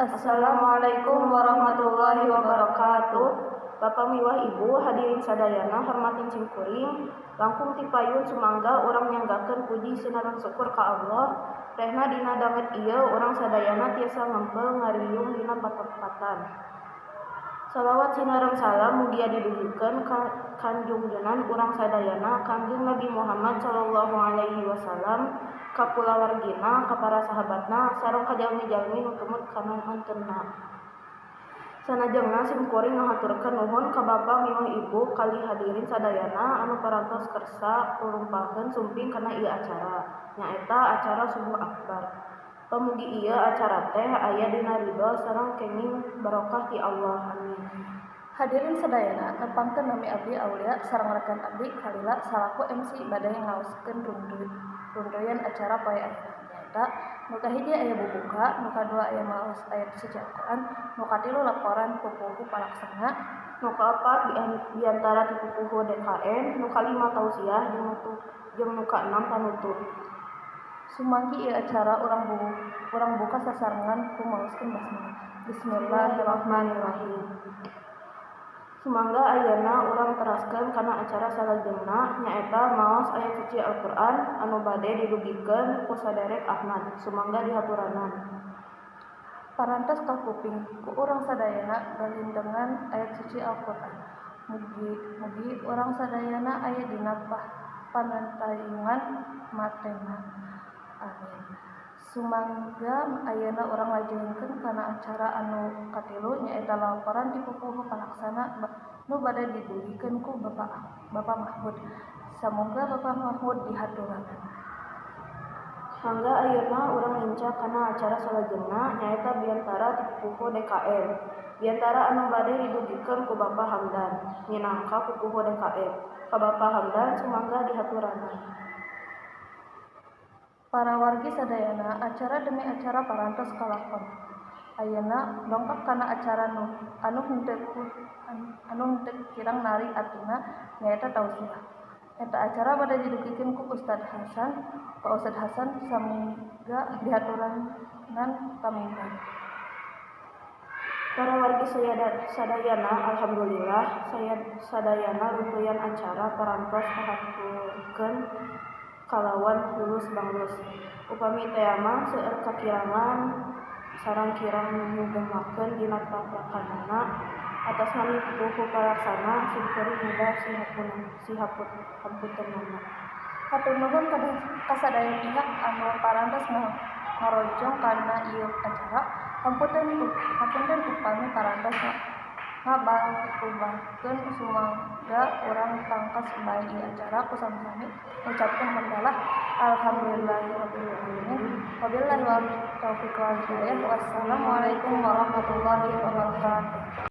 Assalamualaikum warahmatullahi wabarakatuh. Bapak miwah Ibu hadirin sadayana hormatin simkuring. Langkung ti payun sumangga urang nyanggakeun puji sinareng syukur ka Allah. Rehna dina danget ieu urang sadayana tiasa ngempel ngariung dina patempatan. Salawat sinareng salam mugia didugikeun ka kanjungjunan urang sadayana Kangjeng Nabi Muhammad sallallahu alaihi wasallam, ka kulawargina, ka para sahabatna, sareng ka jalmi-jalmi nu tumut kana antenna. Sanajengna simkuring ngahaturkeun nuhun ka Bapa miwah Ibu kali hadirin sadayana anu parantos kersa rurumpaheun sumping kana ieu acara, nyaeta acara Subuh Akbar. Pamugi ieu acara teh aya dina ridho sareng kenging barokah ti Allah. Amin. Hadirin sadayana, nepangkeun nami abdi Aulia sareng rekan abdi Kalila salaku MC bade ngaoskeun runtuyan acara poe ayeuna, nyaeta nu kahiji aya bubuka, nu kadua aya maos ayat suci Al-Qur'an, nu katilu laporan pupuhu palaksana, nu kaopat biantara ti pupuhu DKM, nu kalima tausiah, jeung nu kaenam panutup. Sumanggi ieu acara urang buka sasarengan ku maoskeun basmalah. Bismillahirrahmanirrahim. Sumangga ayeuna urang teraskeun kana acara salajengna, nyaeta maos ayat suci Al-Qur'an anu bade didugikeun ku saderek Ahmad. Sumangga dihaturanan. Parantos kakuping ku urang sadayana galindengan ayat suci Al-Qur'an. Mugi urang sadayana aya dina panantayungan matema. Amin. Sumangga ayeuna urang lajengkeun kana acara anu katilu, nyaeta laporan ti pupuhu palaksana nu bade didugikeun ku Bapak Mahmud. Samoga Bapak Mahmud dihaturanan. Mangga ayeuna urang lincah kana acara salajengna, nyaeta biantara ti pupuhu DKM. Biantara anu bade didugikeun ku Bapak Hamdan minangka pupuhu DKM. Ka Bapak Hamdan sumangga dihaturanan. Para wargi sadayana, acara demi acara parantos kalakon. Ayeuna dongkap kana acara anu henteu kirang narik atina, nyaeta tausiah. Eta acara bade didugikeun ku Ustad Hasan, ka Ustad Hasan sumangga dihaturanan paminggon. Para wargi sadayana, alhamdulillah sadayana runtuyan acara parantos kahaturkeun kalawan lulus banglus. Upami tea mah seueur kakirangan sareng kirang nyugemakeun dina paplakanana. Atas nami pupuhu palaksana simkuring mudah sihapuntenana. Hatur nuhun ka sadaya pihak anu parantos ngarojong kana ieu acara. Hapunten upami parantos ngabalubahkeun. Sumangga urang tangkas bae ieu acara ku sami-sami ngucapkeun hamdalah. Alhamdulillahirabbil alamin. Wabillahi taufiq wal hidayah. Wassalamualaikum warahmatullahi wabarakatuh.